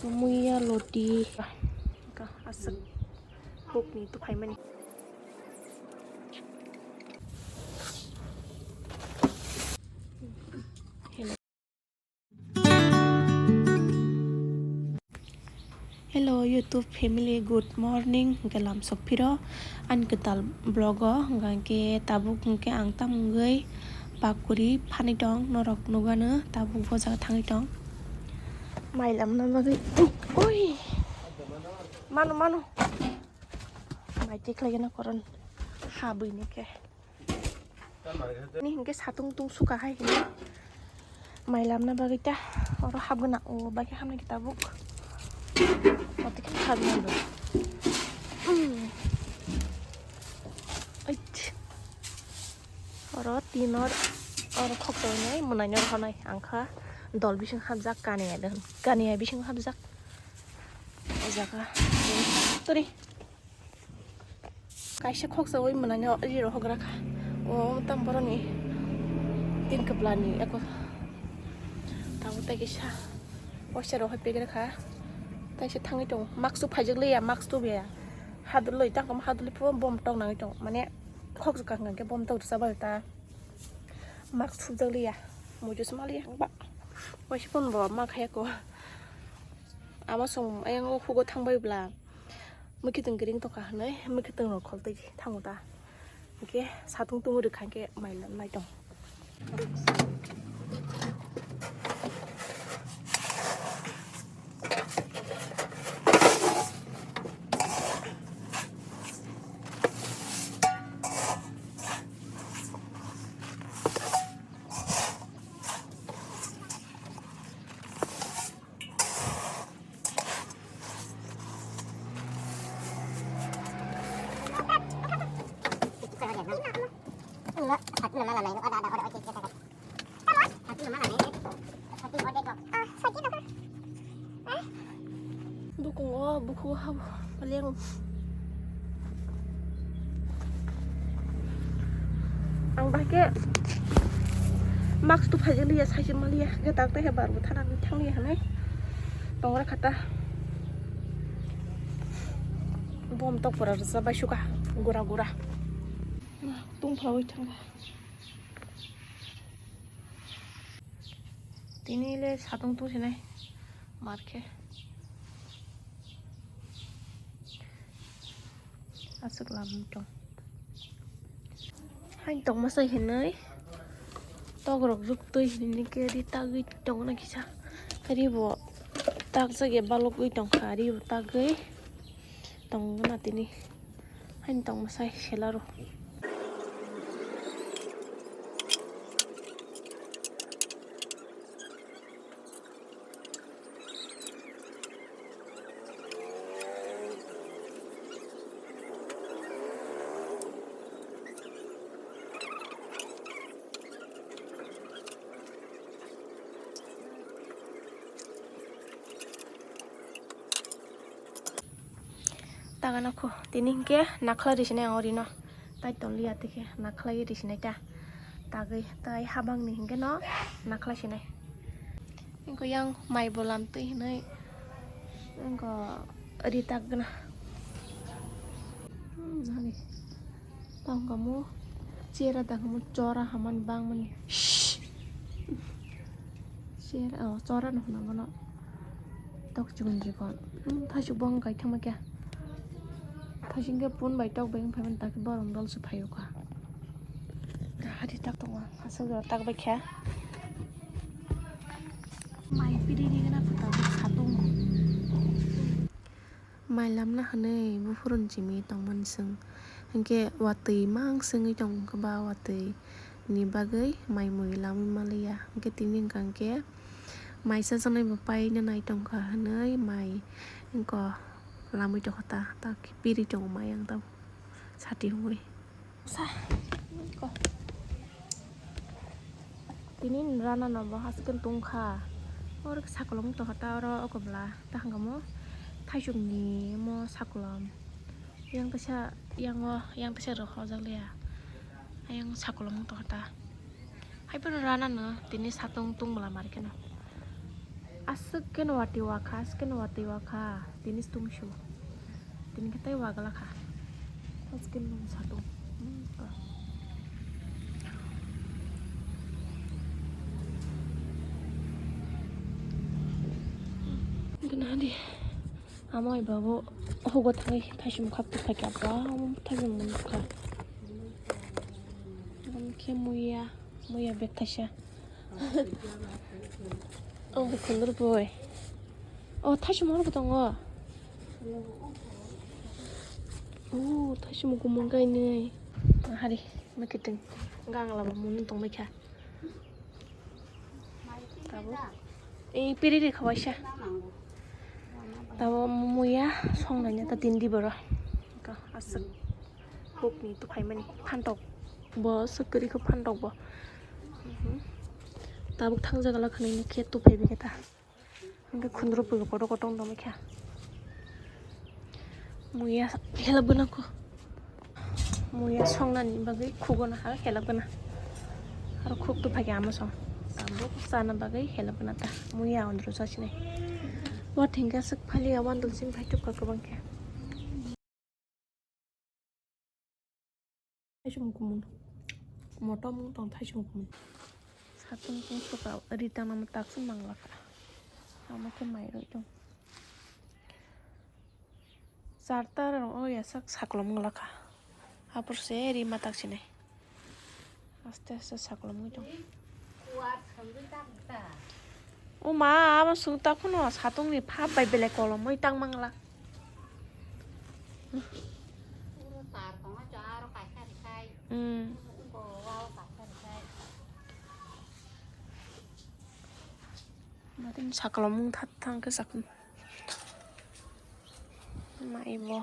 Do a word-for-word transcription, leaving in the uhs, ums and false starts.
Muiya loti. Aswk hukni tuphaimani. Hello YouTube family, good morning. Hwnkhe lam sok phiro ani kwtal vlog o, hwnkhe tabuk hwnkhe ang tamo wngwi pakuri phani tong, norok nugano tabuk bo jaga thangwi tong. Mai lamna bagwi, oi, mano, mano. Mai tikhlai gana koron ha buini khe. Ni hwnkhe satung tung suka hai hino. Mai lamna bagwi ta oro hapgwna o bai khe hamnai khe tabuk. Oti khe hapgwna do. Hmm. Ait. Oro tin or, oro khokchoi nai mwnai nor honai angkha dol bising hapjak kaniya de hwn. Kaniya bising hapjak. O jaga. Tori. Kaisa khoksa oi mwnani o riro hogra kha. O tam boroni tin kwplani eko. Tabuk tai kisa. Poster rok hai pegra kha. Taisa thangwi tongo. Mask tu phaijak liya, mask tu beya. Haduloi tangkam haduloi pho bom tok nangwi tongo. Mane khoksa kha hwnkhe bom tok rwsa bai ta. Mask thupjak liya. Muitu sma liya hwnkhe ba. Waisa phone bo ma khaya ko. Ama song ayang o hugo thangbai bla. Mwkhitwng kwrwng tongkha hwnwi mwkhitwng rok kholtwi thango ta. Hwnkhe satung tungwi rwkha hwnkhe mai lamnai tong. Bukungo bukhugo habo paleng. Ang bahai khe mask tu phaijak liya, saijak ma liya, hwnkhe tak tei hai bar bo thana ni thang liya hinwi tongra kha ta. Bom tok pora rwsa bai suka gura gura. Tungphawi thangkha. Tini le satung tungsinai mar khe. Aswk lam tong. Hain tongma sai hinwi tok rok juk twi hinwi khe ri tagwi tongna kisa. Ri bo takjak ya balugwi tongkha, ri bo tagwi tongna tini. Hain tongma sai sela rw. Tagana kho tini hinkhe nakhla risinai ang orino tai tonliya tikhe nakhla risinai ta tagwi tai habangni hinkhe no nakhla sinai. Wngkha yang mai bolam twi hinwi wngkha ri takgwna. Hmm, nani tangkamo chera tangkamo chora hamani bangmani. Shh. Chera, oh, chora no hwnna bono. Tok chikon chikon. Hmm, thaichuk bong kai thangma kya. Thaising khe pun bai tok bai wngphai mani takhe borok dol se phaio kha. Hari tak tongo, aswk jora tak bai kha. Mai piri ri gana phuta bo satung. Mai lamna hwnwi buphuru ni simi tongmani chwng. Hinkhe watwi mang swngwi tong kha ba watwi ni bagwi mai mui lamwi manliya. Hinkhe tini hwnkha hinkhe mai chajaknai bo paina nai tongkha hwnwi mai wngkha lamwi tongkha ta, ta piri tongo mai ang tabuk sati hwnwi. Sa, ko. Tini rana no bo haskhe tongkha. Oro sakolom tongkha ta oro okobla ta hwnkha mo thaisuk ni mo sakolom. Yang kaisa yang o yang kaisa rok hojak liya. Ayang sakolom tongkha ta. Hai phano rana no tini satung tong bwla mar kheno. Aswk khe no watwi wakha, aswk khe no watwi wakha. Tini stung sio. Tini khe tei wagla kha. Aswk khe no satung. Hmm, ka. Gana di. Amo iba bo hugo thangwi thaichum khap tu thakya ba, thaichum mun kha. Amo khe muya, muya bek thaisa. Oh, khundur boi. Oh, thaichum oro bo tongo. Oh, thaichum gumung gainwi. Hari, makiting. Gangla bo mun tongbai kha. Tabuk. Eh, piri ri khawaisa. Tabuk muya song nanya ta tindi boro. Ka aswk. Hukni tuphai mani phantok. Bo swkri kho phantok bo. Mhm. Tabuk thang jaga la khani ni khe tuphai bi khe ta. Hingke khundru pui kotor kotor dong kha. Muya helap gana ko. Muya song nani bagwi khugo na ha helap gana. Aro khuk tuphai khe ama song. Tabuk sana bagwi helap gana ta. Muya ondro sa sinai. Wa thingka swk phali awan dul sim phai tuk ka kobang khe. Thaisung kumun. Motom tong thaisung kumun. Satung tong suka ritang nama taksun manglaka. Ama ke mai roi tong. Sarta rong o yasak saklom nglaka. Hapur se rima tak sini. Aste aste saklom ngi tong. O ma, ama sung ta khuno satung ni phap bai belai kolom oi tang mangla. Hmm. Matin saklom mung that thang ke sakun. Ma ibo.